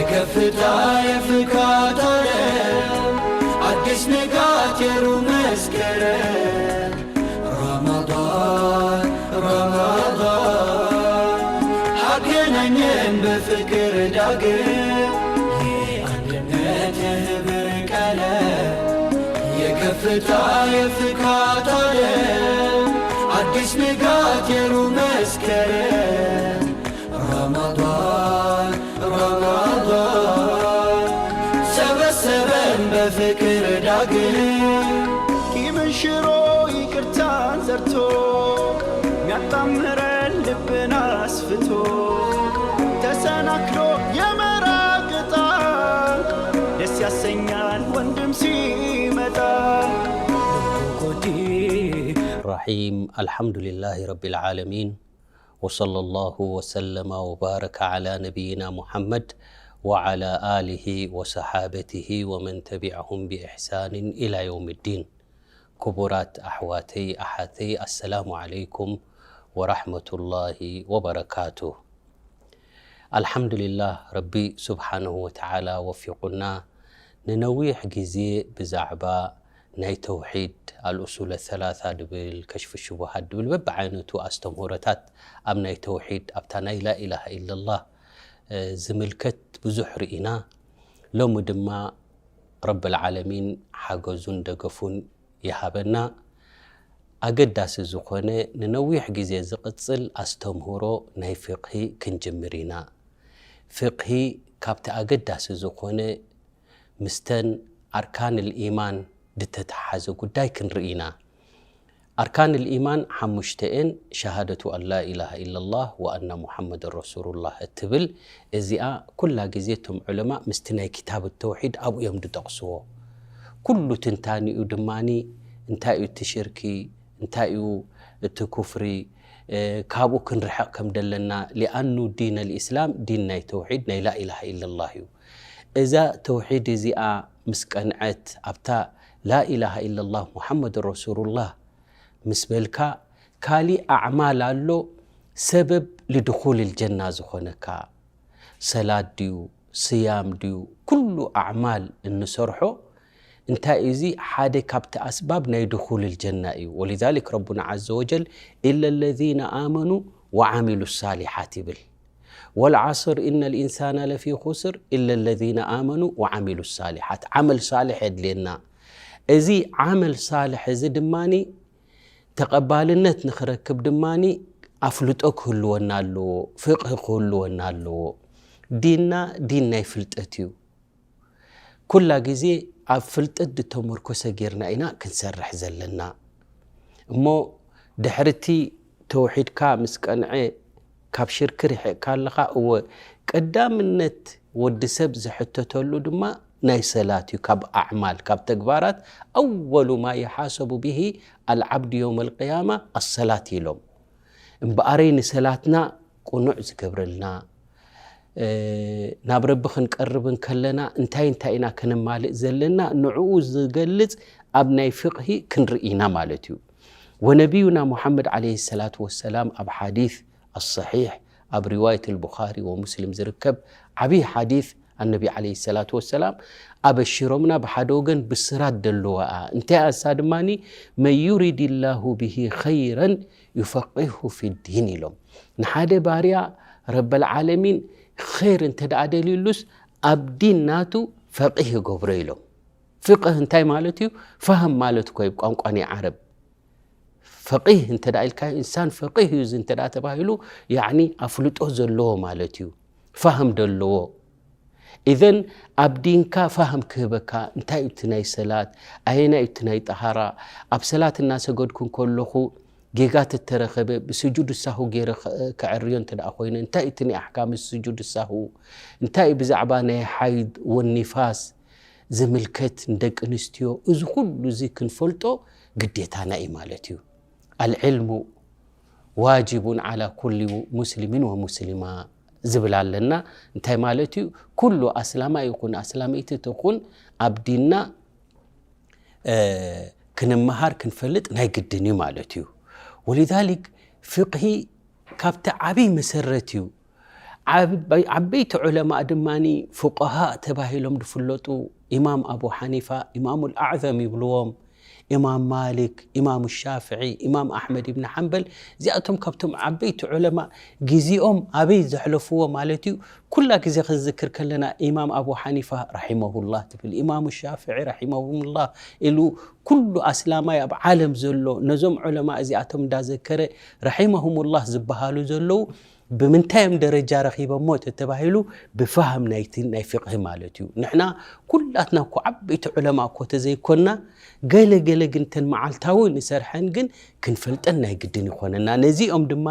ከፍታ የፍካት ዓለም፣ ኣዲስ ንጋት የሩ መስከረም። ረመዳን፣ ረመዳን፣ ኣገናኘን በፍቅር ዳግም። የአንድነት የህብር ቀለም፣ የከፍታ የፍካት ዓለም፣ ኣዲስ ንጋት የሩ መስከረም። ረመዳን፣ ረመዳን፣ ሰበሰበን በፍቅር ዳግም። ቂምን ሽሮ ይቅርታን ዘርቶ፣ ሚያጣምረን ልብን አስፍቶ፣ ተሰናክሎ የመራቅጣ፣ ደስ ያሰኛል ወንድም ሲመጣ። ኮዲ الرحيم. الحمد لله رب العالمين، وصلى الله وسلم وبارك على نبينا محمد وعلى آله وصحابته ومن تبعهم بإحسان إلى يوم الدين. ክቡራት ኣሕዋተይ ኣሓተይ፣ ኣሰላሙ ዓለይኩም ወራሕመቱላሂ ወበረካቱ። ኣልሓምዱሊላህ፣ ረቢ ስብሓንሁ ወተዓላ ወፊቑና ንነዊሕ ግዜ ብዛዕባ ናይ ተውሒድ፣ ኣልኡሱለ ሰላሳ ድብል፣ ከሽፍ ሽቡሃት ድብል በብዓይነቱ ኣስተምህሮታት ኣብ ናይ ተውሒድ፣ ኣብታ ናይ ላኢላሃ ኢለላህ ዝምልከት ብዙሕ ርኢና። ሎሚ ድማ ረብል ዓለሚን ሓገዙን ደገፉን ይሃበና። ኣገዳሲ ዝኾነ ንነዊሕ ግዜ ዝቕጽል ኣስተምህሮ ናይ ፍቕሂ ክንጅምር ኢና። ፍቕሂ ካብቲ ኣገዳሲ ዝኾነ ምስተን ኣርካን ልኢማን ድተተሓዘ ጉዳይ ክንርኢ ኢና። ኣርካን ልኢማን ሓሙሽተ እየን፣ ሸሃደቱ ኣን ላ ኢላሃ ኢለላህ ወኣና ሙሓመድን ረሱሉላህ እትብል። እዚኣ ኩላ ግዜ እቶም ዑለማ ምስቲ ናይ ክታብ ተውሒድ ኣብኡ እዮም ድጠቕስዎ። ኩሉ ትንታኒኡ ድማኒ እንታይ እዩ እቲ ሽርኪ፣ እንታይ እዩ እቲ ኩፍሪ፣ እ፣ ካብኡ ክንርሕቕ ከም ደለና። ሊኣኑ ዲን ኣልኢስላም ዲን ናይ ተውሒድ ናይ ላኢላሃ ኢለላህ እዩ። እዛ ተውሒድ እዚኣ ምስ ቀንዐት ኣብታ ላኢላሃ ኢለላህ ሙሓመድ ረሱሉላህ ምስ በልካ፣ ካሊእ ኣዕማል ኣሎ ሰበብ ልድኹል ልጀና ዝኾነካ። ሰላት ድዩ፣ ስያም ድዩ፣ ኩሉ ኣዕማል እንሰርሖ እንታይ እዩ? እዚ ሓደ ካብቲ ኣስባብ ናይ ድኹል ልጀና እዩ። ወሊዛሊክ ረቡና ዓዘ ወጀል ኢለ ለዚነ ኣመኑ ወዓሚሉ ሳሊሓት ይብል። ወልዓስር ኢነ ልኢንሳና ለፊ ኹስር ኢለ ለዚነ ኣመኑ ወዓሚሉ ሳሊሓት። ዓመል ሳልሕ የድልየና። እዚ ዓመል ሳልሕ እዚ ድማኒ ተቐባልነት ንኽረክብ ድማኒ ኣፍልጦ ክህልወና ኣለዎ፣ ፍቕሂ ክህልወና ኣለዎ። ዲንና ዲን ናይ ፍልጠት እዩ። ኩላ ግዜ ኣብ ፍልጠት ዝተመርኮሰ ጌርና ኢና ክንሰርሕ ዘለና። እሞ ድሕርቲ ተውሒድካ ምስ ቀንዐ ካብ ሽርኪ ርሒቕካ ኣለኻ። እወ፣ ቀዳምነት ወዲ ሰብ ዝሕተተሉ ድማ ናይ ሰላት እዩ። ካብ ኣዕማል፣ ካብ ተግባራት፣ ኣወሉ ማ ይሓሰቡ ብሂ ኣልዓብድ የውም ኣልቅያማ ኣሰላት ኢሎም። እምበኣረይ ንሰላትና ቅኑዕ ዝገብረልና፣ እ፣ ናብ ረቢ ክንቀርብ እንከለና እንታይ እንታይ ኢና ከነማልእ ዘለና፣ ንዕኡ ዝገልጽ ኣብ ናይ ፍቕሂ ክንርኢ ኢና ማለት እዩ። ወነቢዩና ሙሓመድ ዓለይሂ ሰላቱ ወሰላም ኣብ ሓዲስ ኣሰሒሕ፣ ኣብ ሪዋየት ኣልቡኻሪ ወሙስሊም ዝርከብ ዓብዪ ሓዲስ፣ ኣነቢ ዓለይሂ ሰላቱ ወሰላም ኣበሽሮምና። ብሓደ ወገን ብስራት ደለዋ እያ። እንታይ እያ እሳ ድማኒ? መን ዩሪድ ላሁ ብሂ ኸይረን ዩፈቂሁ ፊዲን ኢሎም። ንሓደ ባርያ ረበል ዓለሚን ኸይር እንተ ደኣ ደልዩሉስ ኣብ ዲን ናቱ ፈቂህ ይገብሮ ኢሎም። ፍቅህ እንታይ ማለት እዩ? ፋህም ማለት እኮ እዩ ብቋንቋ ናይ ዓረብ። ፈቂህ እንተ ደኣ ኢልካዮ፣ ኢንሳን ፈቂህ እዩ እዚ እንተ ደኣ ተባሂሉ፣ ያዕኒ ኣፍልጦ ዘለዎ ማለት እዩ። ፋህም ደለዎ። ኢዘን ኣብ ዲንካ ፋህም ክህበካ፣ እንታይ እዩ እቲ ናይ ሰላት፣ ኣየናይ እዩ እቲ ናይ ጠሃራ፣ ኣብ ሰላት እናሰገድኩ እንከለኹ ጌጋ ተተረኸበ፣ ብስጁድ ሳሁ ገይረ ከ-፣ ከዕርዮ እንተ ደኣ ኮይነ፣ እንታይ እዩ እቲ ናይ ኣሕካም ስጁድ ሳሁ፣ እንታይ እዩ ብዛዕባ ናይ ሓይድ ወኒፋስ ዝምልከት ንደቂ ኣንስትዮ፣ እዚ ኩሉ እዚ ክንፈልጦ ግዴታና እዩ ማለት እዩ። ኣልዕልሙ ዋጅቡን ዓላ ኩሊ ሙስሊሚን ወሙስሊማ ዝብል ኣለና። እንታይ ማለት እዩ? ኩሉ ኣስላማይ ይኹን ኣስላመይቲ ትኹን ኣብ ዲንና፣ እ፣ ክንመሃር ክንፈልጥ ናይ ግድን እዩ ማለት እዩ። ወሊዛሊክ ፍቅሂ ካብቲ ዓብዪ መሰረት እዩ። ዓበይቲ ዑለማእ ድማ ፉቀሃእ ተባሂሎም ዝፍለጡ ኢማም ኣቡ ሓኒፋ፣ ኢማሙል ኣዕዘም ይብልዎም፣ ኢማም ማሊክ፣ ኢማም ሻፍዒ፣ ኢማም ኣሕመድ ኢብን ሓንበል፣ እዚኣቶም ካብቶም ዓበይቲ ዑለማእ ግዜኦም ኣበይ ዘሕለፍዎ ማለት እዩ። ኩላ ግዜ ክንዝክር ከለና ኢማም ኣቡ ሓኒፋ ረሒመሁላህ ትብል፣ ኢማሙ ሻፍዒ ረሒመሁሙላህ ኢሉ ኩሉ ኣስላማይ ኣብ ዓለም ዘሎ ነዞም ዑለማ እዚኣቶም እንዳዘከረ ረሒመሁሙላህ ዝበሃሉ ዘለዉ ብምንታይ እዮም ደረጃ ረኺቦሞ ተተባሂሉ ብፋህም ናይቲ ናይ ፊቕሂ ማለት እዩ። ንሕና ኩላትና እኮ ዓበይቲ ዑለማ እኮ ተዘይኮንና ገለ ገለ ግን ተን መዓልታዊ ንሰርሐን ግን ክንፈልጠን ናይ ግድን ይኾነና። ነዚኦም ድማ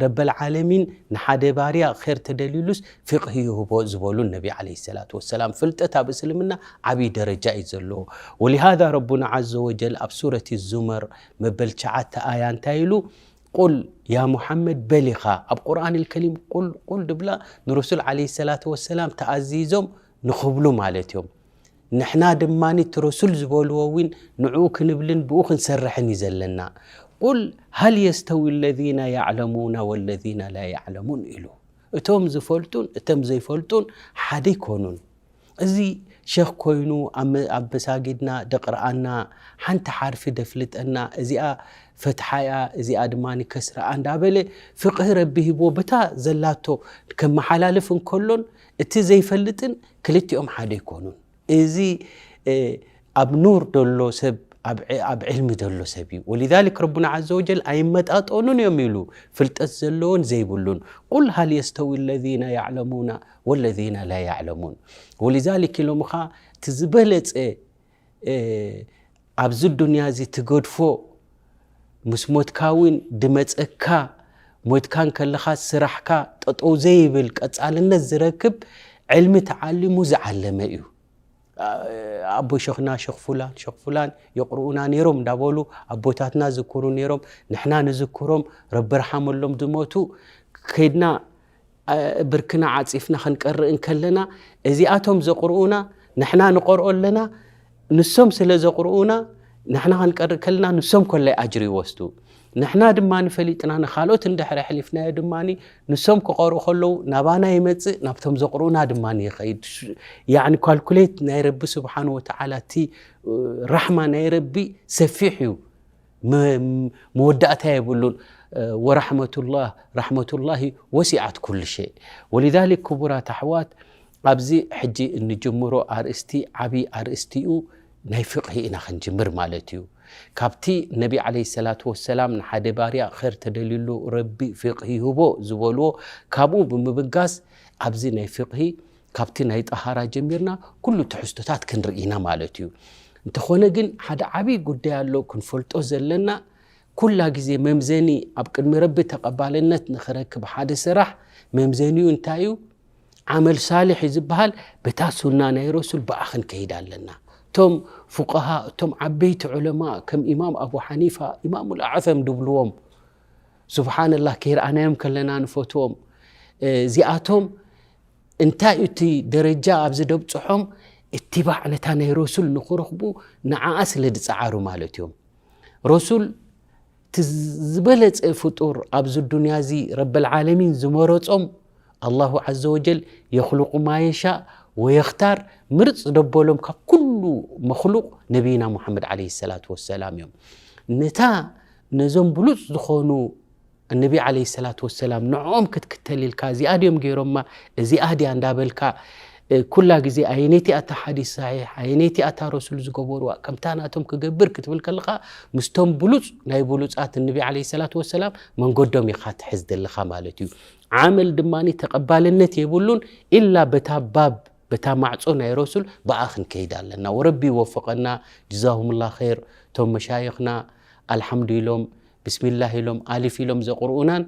ረበል ዓለሚን ንሓደ ባርያ ኸይር ተደልዩሉስ ፊቕሂ ይህቦ ዝበሉ ነቢ ዓለይሂ ሰላቱ ወሰላም። ፍልጠት ኣብ እስልምና ዓብዪ ደረጃ እዩ ዘለዎ። ወሊሃዛ ረቡና ዓዘ ወጀል ኣብ ሱረት ዙመር መበል ትሽዓተ ኣያ እንታይ ኢሉ? ቁል ያ ሙሓመድ በል ኢኻ ኣብ ቁርኣን ልከሪም ቁል ቁል ድብላ ንረሱል ዓለይሂ ሰላቱ ወሰላም ተኣዚዞም ንኽብሉ ማለት እዮም። ንሕና ድማ እቲ ረሱል ዝበልዎ እውን ንዕኡ ክንብልን ብኡ ክንሰርሕን እዩ ዘለና። ቁል ሃል የስተዊ ለዚነ ያዕለሙና ወለዚነ ላ ያዕለሙን ኢሉ። እቶም ዝፈልጡን እቶም ዘይፈልጡን ሓደ ኣይኮኑን። እዚ ሸኽ ኮይኑ ኣብ መ- ኣብ መሳጊድና ደቕርኣና ሓንቲ ሓርፊ ደፍልጠና እዚኣ ፈትሓያ እዚኣ ድማ ከስራኣ እንዳበለ ፍቕሂ ረቢ ሂብዎ በታ ዘላቶ ከመሓላልፍ እንከሎን እቲ ዘይፈልጥን ክልቲኦም ሓደ ኣይኮኑን። እዚ እ፣ ኣብ ኑር ደሎ ሰብ ኣብ ዕ- ኣብ ዕልሚ ደሎ ሰብ እዩ። ወሊዛሊክ ረቡና ዓዘ ወጀል ኣይመጣጠኑን እዮም ኢሉ ፍልጠት ዘለዎን ዘይብሉን። ቁል ሃል የስተዊ ለዚነ ያዕለሙና ወለዚነ ላ ያዕለሙን። ወሊዛሊክ ኢሎምኻ እቲ ዝበለጸ እ፣ ኣብዚ ዱንያ እዚ ትገድፎ ምስ ሞትካ እውን ድመጸካ ሞትካን ከለኻ ስራሕካ ጠጠው ዘይብል ቀጻልነት ዝረክብ ዕልሚ ተዓሊሙ ዝዓለመ እዩ። ኣቦይ ሸኽና ሸኽ ፉላን ሸኽ ፉላን የቕርኡና ነይሮም እንዳበሉ ኣቦታትና ዝክሩ ነይሮም። ንሕና ንዝክሮም ረቢ ርሓመሎም ዝሞቱ ከይድና ብርክና ዓፂፍና ክንቀርእ እንከለና እዚኣቶም ዘቕርኡና ንሕና ንቐርኦ ኣለና። ንሶም ስለ ዘቕርኡና ንሕና ክንቀርእ ከለና ንሶም ኮላይ ኣጅሪ ይወስዱ። ንሕና ድማ ንፈሊጥና ንኻልኦት እንድሕር ኣሕሊፍናዮ ድማ ንሶም ክቐርኡ ከለዉ ናባና ይመጽእ፣ ናብቶም ዘቕርኡና ድማ ይኸይድ። ያዕኒ ካልኩሌት ናይ ረቢ ስብሓን ወተዓላ እቲ ራሕማ ናይ ረቢ ሰፊሕ እዩ። መወዳእታ የብሉን። ወራሕመቱላህ ራሕመቱላሂ ወሲዓት ኩሉ ሸይ። ወሊዛሊክ ክቡራት ኣሕዋት ኣብዚ ሕጂ እንጅምሮ ኣርእስቲ ዓቢ ኣርእስቲኡ ናይ ፍቕሂ ኢና ክንጅምር ማለት እዩ። ካብቲ ነቢ ዓለይሂ ሰላቱ ወሰላም ንሓደ ባርያ ኸር ተደልዩሉ ረቢ ፍቕሂ ይህቦ ዝበልዎ ካብኡ ብምብጋስ ኣብዚ ናይ ፍቕሂ ካብቲ ናይ ጠሃራ ጀሚርና ኩሉ ትሕዝቶታት ክንርኢ ኢና ማለት እዩ። እንተኾነ ግን ሓደ ዓብዪ ጉዳይ ኣሎ ክንፈልጦ ዘለና። ኩላ ግዜ መምዘኒ ኣብ ቅድሚ ረቢ ተቐባልነት ንኽረክብ ሓደ ስራሕ መምዘኒኡ እንታይ እዩ? ዓመል ሳልሕ እዩ ዝበሃል። በታ ሱና ናይ ረሱል ብኣ ክንከይድ ኣለና። እቶም ፉቀሃ እቶም ዓበይቲ ዑለማ ከም ኢማም ኣቡ ሓኒፋ ኢማሙል ኣዕዘም ድብልዎም ስብሓንላህ ከይረኣናዮም ከለና ንፈትዎም። እዚኣቶም እንታይ እቲ ደረጃ ኣብዚ ደብፅሖም እትባዕ ነታ ናይ ረሱል ንክረኽቡ ንዓኣ ስለ ዝፀዓሩ ማለት እዮም። ረሱል እቲ ዝበለፀ ፍጡር ኣብዚ ዱንያ እዚ ረበል ዓለሚን ዝመረፆም ኣላሁ ዓዘ ወጀል የኽልቁ ማ የሻእ ወየኽታር ምርፅ ደበሎም ካብ ኩሉ መኽሉቅ ነቢይና ሙሓመድ ዓለይሂ ሰላቱ ወሰላም እዮም። ነታ ነዞም ብሉፅ ዝኾኑ ነቢ ዓለይሂ ሰላቱ ወሰላም ንዕኦም ክትክተል ኢልካ እዚኣ ድዮም ገይሮማ እዚኣ ድያ እንዳበልካ ኩላ ግዜ ኣየነይቲ ኣታ ሓዲስ ሳሒሕ ኣየነይቲ ኣታ ረሱል ዝገበርዋ ከምታ ናቶም ክገብር ክትብል ከለኻ ምስቶም ብሉፅ ናይ ብሉፃት ነቢ ዓለይሂ ሰላቱ ወሰላም መንገዶም ኢኻ ትሕዝ ዘለኻ ማለት እዩ። ዓመል ድማ ተቐባልነት የብሉን ኢላ በታ ባብ በታ ማዕጾ ናይ ረሱል ብኣ ክንከይድ ኣለና። ወረቢ ይወፍቐና። ጅዛሁሙላ ኸይር። እቶም መሻይኽና ኣልሓምዱ ኢሎም ብስሚላህ ኢሎም ኣሊፍ ኢሎም ዘቕርኡናን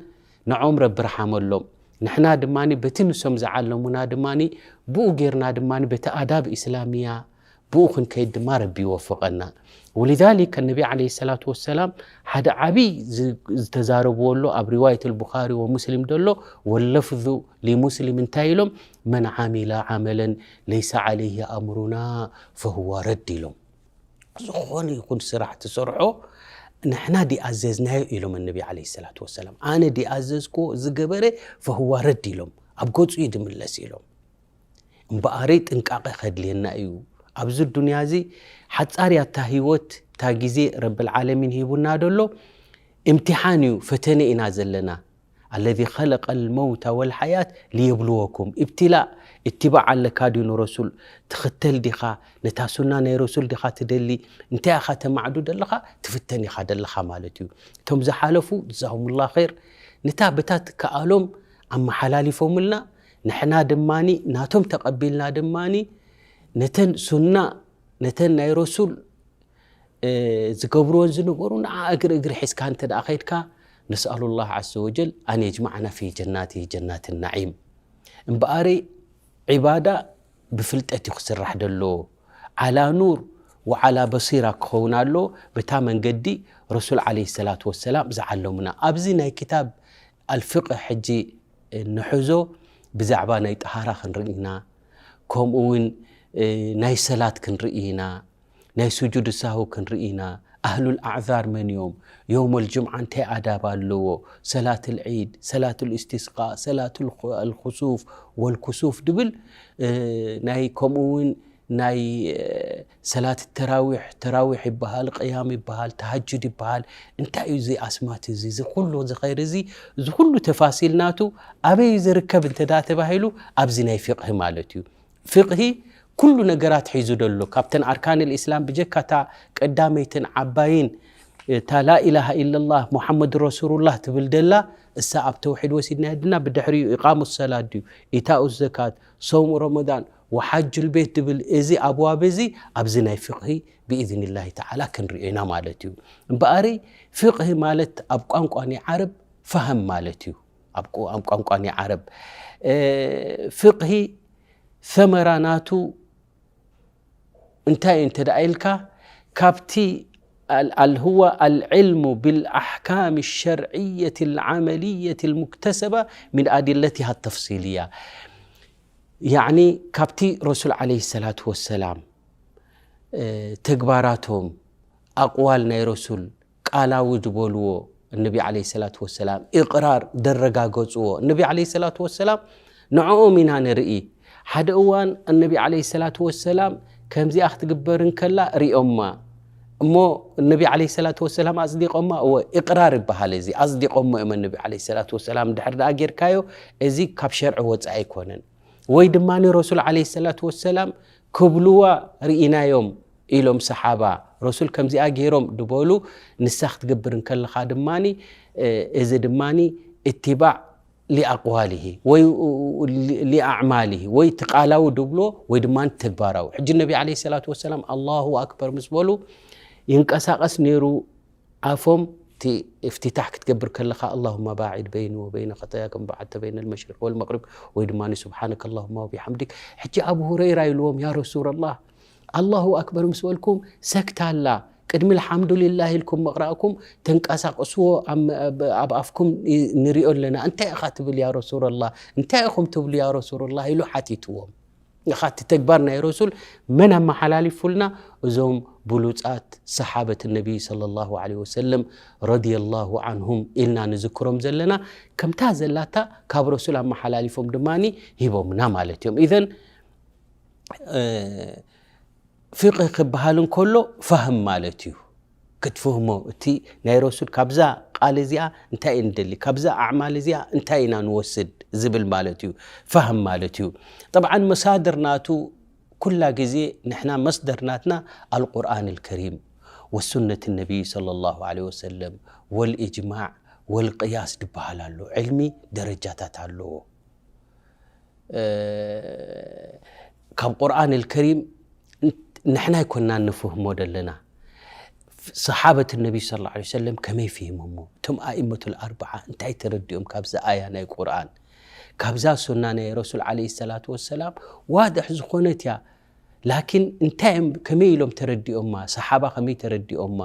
ንዖም ረቢ ርሓመሎም። ንሕና ድማ በቲ ንሶም ዝዓለሙና ድማ ብኡ ጌርና ድማ በቲ ኣዳብ ኢስላሚያ ብኡ ክንከይድ ድማ ረቢ ይወፍቐና። ወሊዛሊከ ነቢ ዓለይሂ ሰላቱ ወሰላም ሓደ ዓብዪ ዝተዛረብዎ ኣሎ ኣብ ሪዋየት ልቡኻሪ ወሙስሊም ደሎ ወለፍዙ ሊሙስሊም እንታይ ኢሎም መን ዓሚለ ዓመለን ለይሰ ዓለይህ ኣምሩና ፈህዋ ረድ ኢሎም። ዝኾነ ይኹን ስራሕ ትሰርሖ ንሕና ዲኣዘዝናዮ ኢሎም ነቢ ዓለይሂ ሰላቱ ወሰላም። ኣነ ዲኣዘዝክዎ ዝገበረ ፈህዋ ረድ ኢሎም። ኣብ ገጹ እዩ ዝምለስ ኢሎም። እምበኣረይ ጥንቃቐ ከድልየና እዩ። ኣብዚ ዱንያ እዚ ሓጻር እያ እታ ህይወት፣ እታ ግዜ ረብል ዓለሚን ሂቡና ደሎ፣ እምትሓን እዩ፣ ፈተነ ኢና ዘለና። ኣለዚ ኸለቀል መውታ ወልሓያት ሊየብልወኩም። ኢብትላእ፣ እትባዕ ኣለካ ድዩ ንረሱል? ትኽተል ዲኻ? ነታ ሱና ናይ ረሱል ዲኻ ትደሊ? እንታይ ኢኻ ተማዕዱ ደለኻ? ትፍተን ኢኻ ደለኻ ማለት እዩ። እቶም ዝሓለፉ ጀዛሁሙላህ ኸይር፣ ነታ በታ ትከኣሎም ኣመሓላሊፎምልና፣ ንሕና ድማኒ ናቶም ተቐቢልና ድማኒ ነተን ሱና፣ ነተን ናይ ረሱል ዝገብርዎን ዝነበሩ ንዓ እግሪ እግሪ ሒዝካ እንተ ደኣ ኸይድካ፣ ነስኣሉ ላህ ዓዘ ወጀል ኣን የጅመዓና ፊ ጀናቲ ጀናት ናዒም። እምበኣረይ ዒባዳ ብፍልጠት እዩ ክስራሕ ደሎ። ዓላ ኑር ወዓላ በሲራ ክኸውን ኣሎ። በታ መንገዲ ረሱል ዓለይሂ ሰላቱ ወሰላም ዝዓለሙና ኣብዚ ናይ ክታብ ኣልፍቅህ ሕጂ ንሕዞ ብዛዕባ ናይ ጠሃራ ክንርኢ ኢና። ከምኡ እውን ናይ ሰላት ክንርኢ ኢና። ናይ ስጁድ ሳሁ ክንርኢ ኢና። ኣህሉል ኣዕዛር መን እዮም? የውመል ጅምዓ እንታይ ኣዳብ ኣለዎ? ሰላትል ዒድ፣ ሰላትል ኢስቲስቃ፣ ሰላትል ኹ- ኣልኹሱፍ ወልኩሱፍ ድብል ናይ ከምኡ እውን ናይ ሰላት ተራዊሕ፣ ተራዊሕ ይበሃል፣ ቅያም ይበሃል፣ ተሃጅድ ይበሃል። እንታይ እዩ እዚ ኣስማት እዚ፣ እዚ ኩሉ እዚ ኸይር እዚ፣ እዚ ኩሉ ተፋሲል ናቱ ኣበይ ዝርከብ እንተ ደኣ ተባሂሉ ኣብዚ ናይ ፊቕሂ ማለት እዩ። ፊቕሂ ኩሉ ነገራት ሒዙ ደሎ። ካብተን ኣርካን ልእስላም ብጀካ እታ ቀዳመይትን ዓባይን እታ ላኢላሃ ኢለላህ ሙሓመድ ረሱሉላህ ትብል ደላ እሳ ኣብ ተውሒድ ወሲድናያ ድና ብድሕሪኡ ኢቃሙ ሰላት ድዩ ኢታኡ ዘካት ሰውሙ ረመዳን ወሓጁል ቤት ድብል እዚ ኣብዋብ እዚ ኣብዚ ናይ ፍቕሂ ብኢዝኒላሂ ተዓላ ክንሪኦ ኢና ማለት እዩ። እምበኣሪ ፍቕሂ ማለት ኣብ ቋንቋ ናይ ዓረብ ፋህም ማለት እዩ። ኣብ ቋንቋ ናይ ዓረብ ፍቕሂ ثمرة ናቱ እንታይ እዩ እንተ ደኣ ኢልካ ካብቲ الهو العلم بالأحكام الشرعية العملية المكتسبة من أدلتها التفصيلية يعني ካብቲ ረሱል عليه الصلاة والسلام ተግባራቶም ኣቕዋል ናይ ረሱል ቃላዊ ዝበልዎ እነቢ ዓለይሂ ሰላቱ ወሰላም ኢቕራር ደረጋገፅዎ። እነቢ ዓለይሂ ሰላቱ ወሰላም ንዕኦም ኢና ንርኢ። ሓደ እዋን እነቢ ዓለይሂ ሰላቱ ወሰላም ከምዚኣ ክትግበር እንከላ ሪኦማ እሞ እነቢ ዓለይሂ ሰላቱ ወሰላም ኣፅዲቆማ እወ ኢቕራር ይበሃል። እዚ ኣፅዲቆሞ እዮም እነቢ ዓለይሂ ሰላቱ ወሰላም ድሕር ደኣ ጌርካዮ እዚ ካብ ሸርዒ ወፃኢ ኣይኮነን። ወይ ድማ ረሱል ዓለይሂ ሰላቱ ወሰላም ክብልዋ ርኢናዮም ኢሎም ሰሓባ ረሱል ከምዚኣ ገይሮም ድበሉ ንሳ ክትገብር እንከለኻ ድማ እዚ ድማ እትባዕ ሊኣቅዋሊሂ ወይ ሊኣዕማሊሂ ወይ ትቃላዊ ድብሎ ወይ ድማ ተግባራዊ ሕጂ ነቢ ዓለ ሰላት ወሰላም ኣላሁ ኣክበር ምስ በሉ ይንቀሳቀስ ነይሩ ኣፎም እቲ እፍትታሕ ክትገብር ከለኻ ኣላሁማ ባዒድ በይኒ ወበይነ ኸጠያ ከም በዓድተ በይነ ልመሽሪቅ ወልመቅሪብ ወይ ድማ ስብሓነከ ኣላሁማ ወቢሓምዲክ ሕጂ ኣቡ ሁረይራ ኢልዎም ያ ረሱላላህ ኣላሁ ኣክበር ምስ በልኩም ሰክታ ኣላ ቅድሚ ልሓምዱሊላህ ኢልኩም መቕራእኩም ተንቀሳቅስዎ ኣብ ኣፍኩም ንሪኦ ኣለና እንታይ ኢኻ ትብል ያ ረሱላላህ እንታይ ኢኹም ትብሉ ያ ረሱላላህ ኢሉ ሓቲትዎም ኢኻ እቲ ተግባር ናይ ረሱል መን ኣመሓላሊፉልና እዞም ብሉፃት ሰሓበት ነቢይ صلى الله عليه وسلم رضي الله عنهم ኢልና ንዝክሮም ዘለና ከምታ ዘላታ ካብ ረሱል ኣመሓላሊፎም ድማ ሂቦምና ማለት እዮም ኢዘን ፊቅህ ክበሃል እንከሎ ፋህም ማለት እዩ ክትፍህሞ እቲ ናይ ረሱል ካብዛ ቃል እዚኣ እንታይ እዩ ንደሊ ካብዛ ኣዕማል እዚኣ እንታይ ኢና ንወስድ ዝብል ማለት እዩ ፋህም ማለት እዩ ጠብዓን መሳድር ናቱ ኩላ ግዜ ንሕና መስደር ናትና ኣልቁርኣን ልከሪም ወሱነት ነቢይ صلى الله عليه وسلم ወልእጅማዕ ወልቅያስ ድበሃል ኣሎ ዕልሚ ደረጃታት ኣለዎ ካብ ቁርኣን ልከሪም ንሕና ኣይኮናን ንፍህሞ ዘለና ሰሓበት ነቢ ስ ላ ሰለም ከመይ ፍሂሞሞ እቶም ኣእመቱ ልኣርበዓ እንታይ ተረዲኦም ካብዚ ኣያ ናይ ቁርኣን ካብዛ ሱና ናይ ረሱል ዓለ ሰላት ወሰላም ዋድሕ ዝኾነት እያ ላኪን እንታይ እዮም ከመይ ኢሎም ተረዲኦማ ሰሓባ ከመይ ተረዲኦማ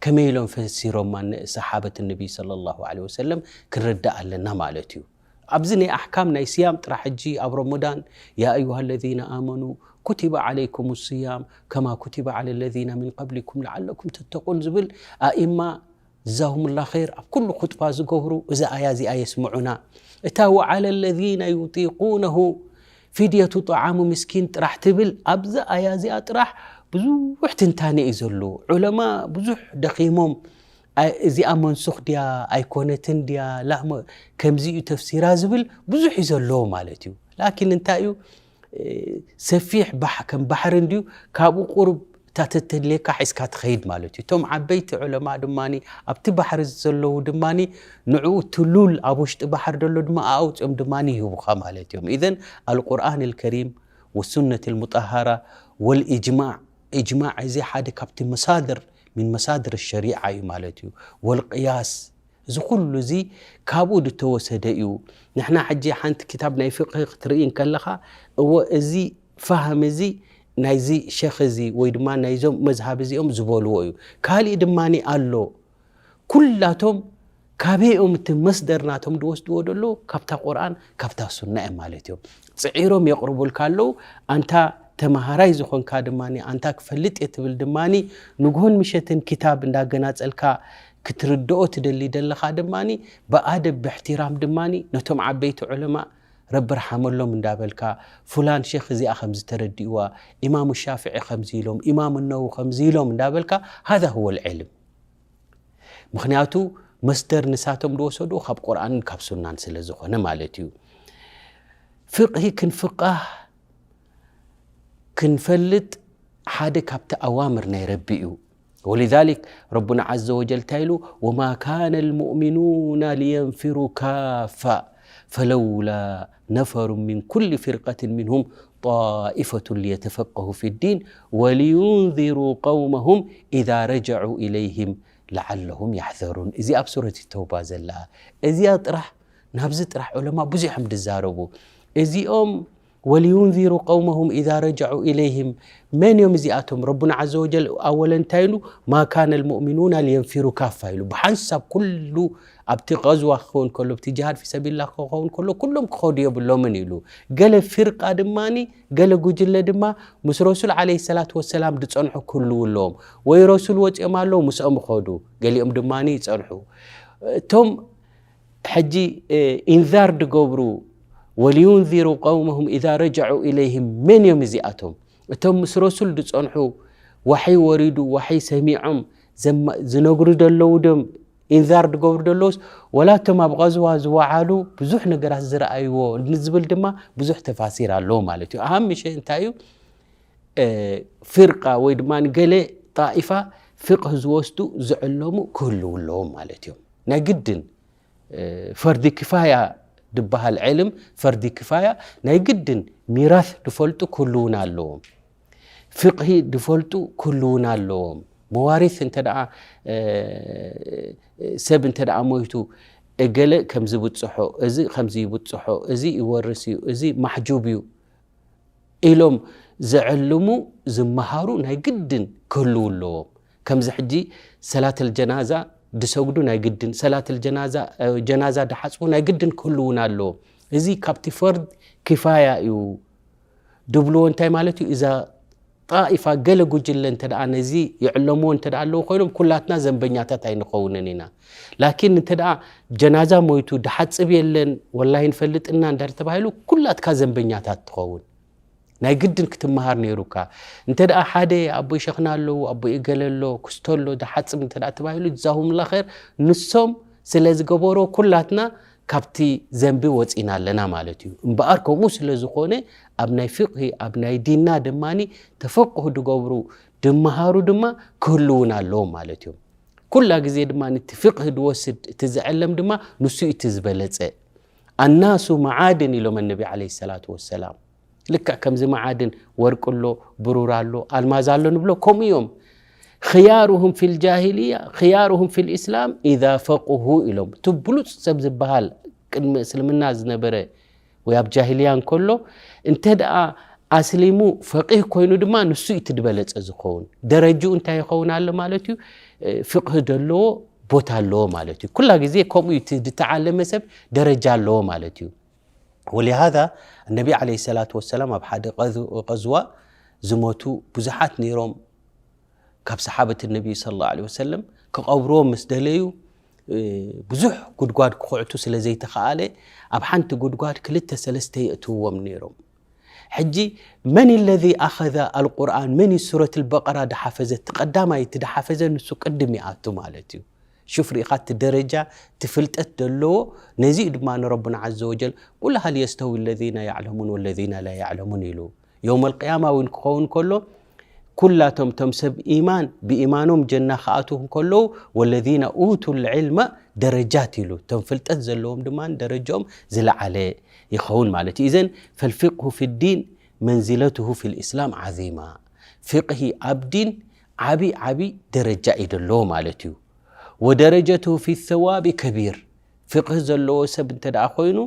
ከመይ ኢሎም ፈሲሮማ ሰሓበት ነቢ ለ ላ ወሰለም ክንርዳእ ኣለና ማለት እዩ ኣብዚ ናይ ኣሕካም ናይ ስያም ጥራሕ ሕጂ ኣብ ረመዳን ያ ኣዩሃ ለዚነ ኣመኑ ኩቲበ ዓለይኩም ስያም ከማ ኩቲበ ዓለ ለዚነ ምን ቀብሊኩም ለዓለኩም ተተቁን ዝብል ኣእማ ጀዛሁሙላ ኸይር፣ ኣብ ኩሉ ኹጥባ ዝገብሩ እዛ ኣያ እዚኣ የስምዑና። እታ ወዓለ ለዚነ ዩጢቁነሁ ፊድየቱ ጠዓሙ ምስኪን ጥራሕ ትብል፣ ኣብዛ ኣያ እዚኣ ጥራሕ ብዙሕ ትንታነ እዩ ዘሎ። ዑለማ ብዙሕ ደኺሞም፣ ኣይ፣ እዚኣ መንሱኽ ድያ ኣይኮነትን ድያ፣ ላ መ-፣ ከምዚ እዩ ተፍሲራ ዝብል ብዙሕ እዩ ዘሎ ማለት እዩ። ላኪን እንታይ እዩ፣ እ፣ ሰፊሕ ባሕ-፣ ከም ባሕሪ እንድዩ፣ ካብኡ ቁሩብ እታ ተተድልየካ ሒዝካ ትኸይድ ማለት እዩ። እቶም ዓበይቲ ዑለማ ድማ ኣብቲ ባሕሪ ዘለዉ ድማ ንዕኡ ትሉል ኣብ ውሽጢ ባሕሪ ዘሎ ድማ ኣውፅኦም ድማ ይህቡኻ ማለት እዮም። ኢዘን ኣልቁርኣን ልከሪም ወሱነት ልሙጣሃራ ወልእጅማዕ፣ እጅማዕ እዚ ሓደ ካብቲ መሳድር ምን መሳድር ሸሪዓ እዩ ማለት እዩ። ወልቅያስ፣ እዚ ኩሉ እዚ ካብኡ ዝተወሰደ እዩ። ንሕና ሕጂ ሓንቲ ክታብ ናይ ፍቅሂ ክትርኢ እንከለኻ፣ እወ፣ እዚ ፋህም እዚ ናይዚ ሸኽ እዚ ወይ ድማ ናይዞም መዝሃብ እዚኦም ዝበልዎ እዩ። ካሊእ ድማ ኣሎ። ኩላቶም ካበይኦም እቲ መስደር ናቶም ዝወስድዎ ዘሎ? ካብታ ቁርኣን፣ ካብታ ሱና እዮም ማለት እዮም። ጽዒሮም የቕርቡልካ ኣለዉ። ኣንታ ተማሃራይ ዝኾንካ ድማ፣ ኣንታ ክፈልጥ እየ ትብል ድማ፣ ንግሆን ምሸትን ክታብ እንዳገናጸልካ ክትርድኦ ትደሊ ዘለኻ ድማ፣ ብኣደብ ብእሕትራም ድማ ነቶም ዓበይቲ ዑለማ ረቢ ርሓመሎም እንዳበልካ፣ ፉላን ሼኽ እዚኣ ከምዚ ተረዲእዋ፣ ኢማሙ ሻፍዒ ከምዚ ኢሎም፣ ኢማም ነወዊ ከምዚ ኢሎም እንዳበልካ፣ ሃዛ ሁወ ልዕልም። ምኽንያቱ መስደር ንሳቶም ዝወሰድዎ ካብ ቁርኣንን ካብ ሱናን ስለ ዝኾነ ማለት እዩ። ፍቅሂ ክንፍቃህ ክንፈልጥ ሓደ ካብቲ ኣዋምር ናይ ረቢ እዩ። ወሊዛሊክ ረቡና ዓዘ ወጀል እንታይ ኢሉ? "ወማ ካነ ልሙእሚኑና ሊየንፊሩ ካፋ ፈለውላ ነፈሩ ሚን ኩሊ ፊርቀትን ሚንሁም ጣኢፈቱን ሊየተፈቀሁ ፊ ዲን ወሊዩንዚሩ ቀውመሁም ኢዛ ረጀዑ ኢለይህም ለዓለሁም ያሕዘሩን." እዚ ኣብ ሱረት ተውባ ዘላ እዚኣ ጥራሕ፣ ናብዚ ጥራሕ ዑለማ ብዙሕ እዮም ዝዛረቡ። እዚኦም ወሊዩንዚሩ ቀውመሁም ኢዛ ረጀዑ ኢለይህም፣ መን እዮም እዚኣቶም? ረቡና ዓዘ ወጀል ኣወለ እንታይ ኢሉ? "ማ ካነ ልሙእሚኑና ሊየንፊሩ ካፋ" ኢሉ። ብሓንሳብ ኩሉ ኣብቲ ቀዝዋ ክኸውን ከሎ፣ ኣብቲ ጅሃድ ፊ ሰቢልላህ ክኸውን ከሎ፣ ኩሎም ክኸዱ የብሎምን ኢሉ። ገለ ፊርቃ ድማኒ፣ ገለ ጉጅለ ድማ ምስ ረሱል ዓለይሂ ሰላቱ ወሰላም ዝጸንሑ ክህልዉ ኣለዎም። ወይ ረሱል ወጺኦም ኣለዉ፣ ምስኦም ይኸዱ፣ ገሊኦም ድማኒ ይጸንሑ። እቶም ሕጂ፣ እ፣ ኢንዛር ድገብሩ፣ "ወሊዩንዚሩ ቀውመሁም ኢዛ ረጀዑ ኢለይህም" መን እዮም እዚኣቶም? እቶም ምስ ረሱል ዝጸንሑ፣ ዋሕይ ወሪዱ፣ ዋሕይ ሰሚዖም ዘማ-፣ ዝነግሩ ዘለዉ ድዮም ኢንዛር ድገብሩ ዘለዉስ፣ ወላ እቶም ኣብ ቐዝዋ ዝወዓሉ ብዙሕ ነገራት ዝረኣይዎ ንዝብል ድማ ብዙሕ ተፋሲር ኣለዎ ማለት እዩ። ኣሃም ምሸ እንታይ እዩ? እ፣ ፊርቃ ወይ ድማ ገለ ጣኢፋ ፍቅህ ዝወስዱ ዝዕለሙ ክህልዉ ኣለዎም ማለት እዮም። ናይ ግድን፣ እ፣ ፈርዲ ክፋያ ድበሃል ዕልም፣ ፈርዲ ክፋያ ናይ ግድን ሚራስ ድፈልጡ ክህልዉን ኣለዎም። ፍቅሂ ድፈልጡ ክህልዉን ኣለዎም። መዋሪስ እንተ ደኣ፣ እ፣ ሰብ እንተ ደኣ ሞይቱ፣ እገለ ከምዚ ብጽሖ፣ እዚ ከምዚ ይብጽሖ፣ እዚ ይወርስ እዩ፣ እዚ ማሕጁብ እዩ ኢሎም ዘዕልሙ፣ ዝመሃሩ ናይ ግድን ክህልዉ ኣለዎም። ከምዚ ሕጂ ሰላተል ጀናዛ ድሰግዱ ናይ ግድን፣ ሰላተል ጀናዛ፣ እ፣ ጀናዛ ድሓጽቡ ናይ ግድን ክህልዉን ኣለዎም። እዚ ካብቲ ፈርድ ኪፋያ እዩ ድብልዎ። እንታይ ማለት እዩ? እዛ ጣኢፋ ገለ ጉጅለ እንተ ደኣ ነዚ ይዕለምዎ እንተ ደኣ ኣለዉ ኮይኖም፣ ኩላትና ዘንበኛታት ኣይንኸውንን ኢና። ላኪን እንተ ደኣ ጀናዛ ሞይቱ ድሓጽብ የለን፣ ወላሂ ንፈልጥና እንዳተባሂሉ፣ ኩላትካ ዘንበኛታት ትኸውን። ናይ ግድን ክትመሃር ነይሩካ። እንተ ደኣ ሓደ ኣቦይ ሸኽና ኣለዉ፣ ኣቦይ እገለ ኣሎ፣ ክስቶ ኣሎ፣ ድሓጽብ እንተ ደኣ ተባሂሉ፣ ጀዛሁሙላ ኸይር፣ ንሶም ስለ ዝገበሮ ኩላትና ካብቲ ዘንቢ ወጺና ኣለና ማለት እዩ። እምበኣር ከምኡ ስለ ዝኾነ ኣብ ናይ ፍቅሂ፣ ኣብ ናይ ዲንና ድማኒ ተፈቅሁ ድገብሩ፣ ድመሃሩ ድማ ክህልዉን ኣለዎም ማለት እዮም። ኩላ ግዜ ድማ እቲ ፍቅሂ ድወስድ እቲ ዝዕለም ድማ ንሱ እዩ እቲ ዝበለጸ። ኣናሱ መዓድን ኢሎም ኣነቢ ዓለይሂ ሰላቱ ወሰላም። ልክዕ ከምዚ መዓድን ወርቂ ኣሎ፣ ብሩር ኣሎ፣ ኣልማዝ ኣሎ ንብሎ፣ ከምኡ እዮም። "ኽያሩሁም ፊል ጃሂልያ፣ ኽያሩሁም ፊል ኢስላም ኢዛ ፈቁሁ" ኢሎም። እቲ ብሉጽ ሰብ ዝበሃል ቅድሚ እስልምና ዝነበረ ወይ ኣብ ጃሂልያ እንከሎ፣ እንተ ደኣ ኣስሊሙ ፈቂህ ኮይኑ ድማ ንሱ እዩ እቲ ዝበለጸ ዝኸውን። ደረጅኡ እንታይ ይኸውን ኣሎ ማለት እዩ? እ፣ ፍቅህ ዘለዎ ቦታ ኣለዎ ማለት እዩ። ኩላ ግዜ ከምኡ እዩ፣ እቲ ዝተዓለመ ሰብ ደረጃ ኣለዎ ማለት እዩ። ወሊሃዛ ነቢ ዓለይሂ ሰላቱ ወሰላም ኣብ ሓደ ቀዝ-፣ ቀዝዋ ዝሞቱ ብዙሓት ነይሮም። ካብ ሰሓበት ነቢ ሰለላሁ ዐለይሂ ወሰለም ክቐብርዎም ምስ ደለዩ ብዙሕ ጉድጓድ ክኹዕቱ ስለ ዘይተኸኣለ ኣብ ሓንቲ ጉድጓድ ክልተ ሰለስተ የእትውዎም ነይሮም። ሕጂ መን ለዚ ኣኸዘ ኣልቁርኣን፣ መን እዩ ሱረት ኣልበቀራ ድሓፈዘ? እቲ ቀዳማይ እቲ ድሓፈዘ ንሱ ቅድም ይኣቱ ማለት እዩ። ሹፍ ርኢኻ እቲ ደረጃ፣ እቲ ፍልጠት ዘለዎ። ነዚ እዩ ድማ ንረቡና ዓዘ ወጀል ቁል ሃል የስተዊ ለዚነ ያዕለሙን ወለዚነ ላ ያዕለሙን ኢሉ። የውመል ቅያማ እውን ክኸውን ከሎ ኩላቶም ቶም ሰብ ኢማን ብኢማኖም ጀና ክኣትዉ እንከለዉ ወለዚነ ኡቱ ልዕልመ ደረጃት ኢሉ፣ እቶም ፍልጠት ዘለዎም ድማ ደረጃኦም ዝለዓለ ይኸውን ማለት እዩ። እዘን ፈልፊቅሁ ፊ ዲን መንዚለትሁ ፊ ልእስላም ዓዚማ። ፍቅሂ ኣብ ዲን ዓቢ ዓቢ ደረጃ እዩ ዘለዎ ማለት እዩ። ወደረጀትሁ ፊ ሰዋቢ ከቢር። ፍቅህ ዘለዎ ሰብ እንተ ደኣ ኮይኑ፣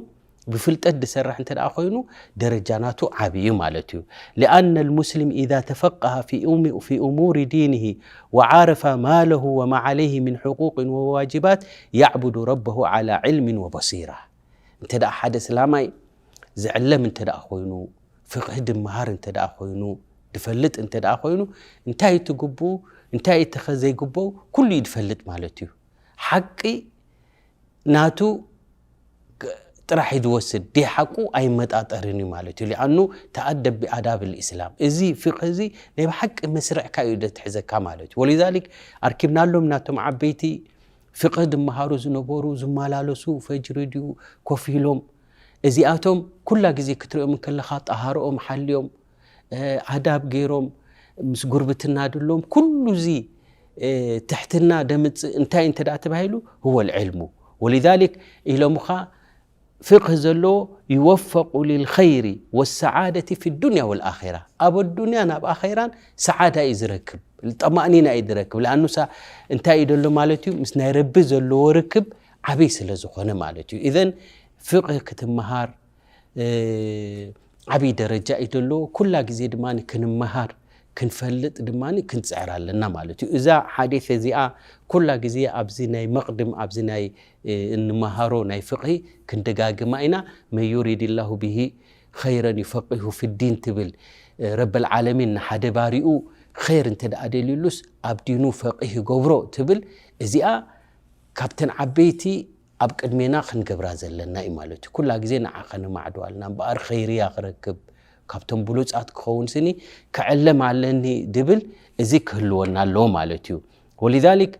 ብፍልጠት ዝሰርሕ እንተ ደኣ ኮይኑ፣ ደረጃ ናቱ ዓቢ እዩ ማለት እዩ። لأن المسلم إذا تفقه في أم- في أمور دينه وعرف ما له وما عليه من حقوق وواجبات يعبد ربه على علم وبصيرة. እንተ ደኣ ሓደ እስላማይ ዝዕለም እንተ ደኣ ኮይኑ፣ ፍቅህ ድመሃር እንተ ደኣ ኮይኑ፣ ድፈልጥ እንተ ደኣ ኮይኑ፣ እንታይ እቲ ግቡኡ፣ እንታይ እቲ ከ ዘይግቡኡ፣ ኩሉ እዩ ድፈልጥ ማለት እዩ። ሓቂ ናቱ ግ- ጥራሕ እዩ ዝወስድ፣ ደይ ሓቁ ኣይመጣጠርን እዩ ማለት እዩ። ሊኣኑ ተኣደብ ብኣዳብ ልእስላም። እዚ ፍቅህ እዚ ናይ ብሓቂ መስርዕካ እዩ ደትሕዘካ ማለት እዩ። ወሊዛሊክ ኣርኪብናሎም ናቶም ዓበይቲ ፍቅህ ድመሃሩ ዝነበሩ፣ ዝመላለሱ፣ ፈጅሪ ድዩ ኮፍ ኢሎም፣ እዚኣቶም ኩላ ግዜ ክትሪኦም እንከለኻ ጠሃርኦም ሓልዮም፣ ኣዳብ ገይሮም፣ ምስ ጉርብትና ድሎም ኩሉ እዚ ትሕትና ደምፅእ እንታይ እንተ ደኣ ተባሂሉ፣ هو العلم. ولذلك ኢሎምኻ ፍቅህ ዘለዎ يوفق للخير والسعادة في الدنيا والآخرة. ኣብ ኣዱንያን ኣብ ኣኼራን ሰዓዳ እዩ ዝረክብ፣ ጠማእኒና እዩ ዝረክብ። ለኣኑሳ እንታይ እዩ ደሎ ማለት እዩ? ምስ ናይ ረቢ ዘለዎ ርክብ ዓብይ ስለ ዝኾነ ማለት እዩ። ኢዘን ፍቅህ ክትመሃር ዓብይ ደረጃ እዩ ደሎ። ኩላ ግዜ ድማ ክንመሃር ክንፈልጥ ድማ ክንፅዕር ኣለና ማለት እዩ። እዛ ሓዲት እዚኣ ኩላ ግዜ ኣብዚ ናይ መቕድም ኣብዚ ናይ እንመሃሮ ናይ ፍቅሂ ክንደጋግማ ኢና። መን ዩሪድ ላሁ ብሂ ኸይረን ዩፈቂሁ ፊዲን ትብል። ረበል ዓለሚን ንሓደ ባሪኡ ኸይር እንተ ደኣ ደልዩሉስ ኣብ ዲኑ ፈቂህ ይገብሮ ትብል። እዚኣ ካብተን ዓበይቲ ኣብ ቅድሜና ክንገብራ ዘለና እዩ ማለት እዩ። ኩላ ግዜ ንዓ ከነማዕድዋ ኣለና እምበኣር ኸይርያ ክረክብ ካብቶም ብሉፃት ክኸውን ስኒ ክዕለም ኣለኒ ድብል እዚ ክህልወና ኣለዎ ማለት እዩ። ወሊዛሊክ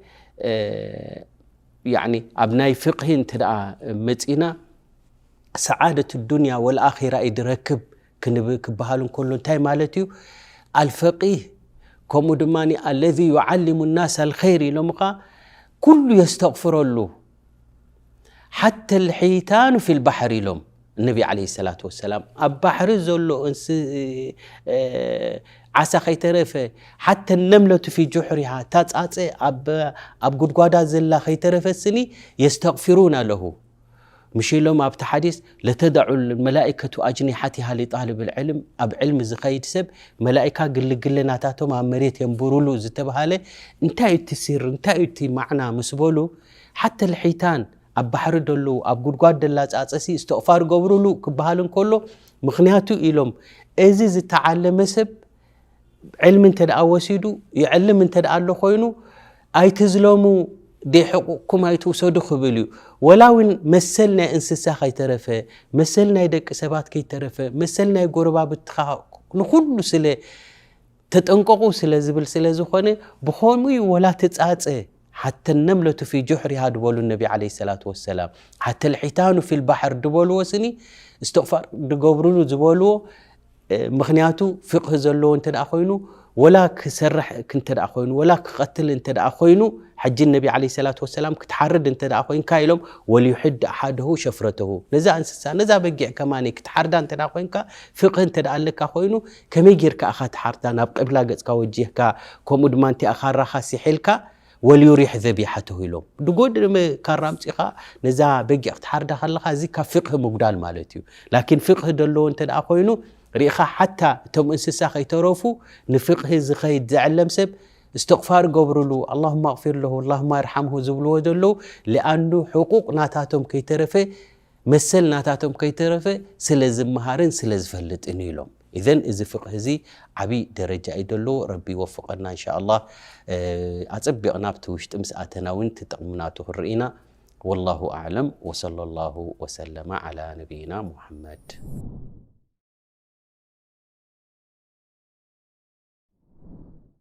ያኒ ኣብ ናይ ፍቅሂ እንተ ደኣ መፂና ሰዓደት ዱንያ ወልኣኺራ እዩ ድረክብ ክንብ ክበሃል እንከሎ እንታይ ማለት እዩ? ኣልፈቂህ ከምኡ ድማ ኣለዚ ዩዓሊሙ ናስ ኣልኸይር ኢሎምኻ ኩሉ የስተቕፍረሉ ሓተ ልሒታኑ ፊ ልባሕር ኢሎም ነቢ ዓለይሂ ሰላቱ ወሰላም። ኣብ ባሕሪ ዘሎ እንስ ዓሳ ከይተረፈ ሓተ ነምለቱ ፊ ጁሕሪሃ እታ ፃፀ ኣብ ኣብ ጉድጓዳ ዘላ ከይተረፈ ስኒ የስተቕፊሩና ለሁ ምሽ ኢሎም ኣብቲ ሓዲስ ለተደዑ መላኢከቱ ኣጅኒሓቲሃ ሊጣልብ ልዕልም ኣብ ዕልሚ ዝኸይድ ሰብ መላኢካ ግልግል ናታቶም ኣብ መሬት የንብሩሉ ዝተባሃለ እንታይ እዩ እቲ ሲር እንታይ እዩ እቲ ማዕና ምስ በሉ ሓተ ልሒታን ኣብ ባሕሪ ደለዉ ኣብ ጉድጓድ ደላ ፃፀሲ እስተቕፋር ገብሩሉ ክበሃል እንከሎ ምኽንያቱ ኢሎም እዚ ዝተዓለመ ሰብ ዕልሚ እንተ ደኣ ወሲዱ ይዕልም እንተ ደኣ ኣሎ ኮይኑ ኣይትዝለሙ ደይ ሕቁቅኩም ኣይትውሰዱ ክብል እዩ። ወላ እውን መሰል ናይ እንስሳ ከይተረፈ መሰል ናይ ደቂ ሰባት ከይተረፈ መሰል ናይ ጎረባብትኻ ንኩሉ ስለ ተጠንቀቁ ስለ ዝብል ስለ ዝኾነ ብኸምኡ እዩ ወላ ትፃፀ ሓተ ነምለቱ ፊ ጁሕሪሃ ድበሉ ነቢ ዓለይሂ ሰላቱ ወሰላም ሓተ ልሒታኑ ፊ ልባሕር ድበልዎ ስኒ እስትቕፋር ድገብሩሉ ዝበልዎ ምኽንያቱ ፍቅህ ዘለዎ እንተ ደኣ ኮይኑ ወላ ክሰርሕ እንተ ደኣ ኮይኑ ወላ ክቐትል እንተ ደኣ ኮይኑ ሕጂ ነቢ ዓለይሂ ሰላቱ ወሰላም ክትሓርድ እንተ ደኣ ኮይንካ ኢሎም ወልዩሕድ ኣሓደሁ ሸፍረተሁ ነዛ እንስሳ ነዛ በጊዕ ከማኒ ክትሓርዳ እንተ ደኣ ኮይንካ ፍቅህ እንተ ደኣ ኣለካ ኮይኑ ከመይ ጌርካ ኢኻ ትሓርዳ ናብ ቅብላ ገጽካ ወጂህካ ከምኡ ድማ እንቲኣ ካራኻ ሲሒልካ ወልዩሪሕ ዘቢሓተሁ ኢሎም ድጎድም ካራ ኣምፂኻ ነዛ በጊዕ ክትሓርዳ ከለኻ እዚ ካብ ፍቅህ ምጉዳል ማለት እዩ ላኪን ፍቅህ ደለዎ እንተ ደኣ ኮይኑ ርኢኻ ሓታ እቶም እንስሳ ከይተረፉ ንፍቅሂ ዝኸይድ ዘዕለም ሰብ እስትቕፋር ገብርሉ ኣላሁማ ኣቕፊር ለሁ ኣላሁማ ርሓምሁ ዝብልዎ ዘለዉ ሊኣኑ ሕቁቕ ናታቶም ከይተረፈ መሰል ናታቶም ከይተረፈ ስለ ዝመሃርን ስለ ዝፈልጥን ኢሎም إذن እዚ ፍቅህ እዚ ዓቢ ደረጃ እዩ ደሎ። ረቢ ይወፍቀና እንሻኣላህ። ኣጸቢቕና ኣብቲ ውሽጢ ምስ ኣተና እውን ትጥቕምናቱ ክንርኢና። والله أعلم، وصلى الله وسلم على نبينا محمد.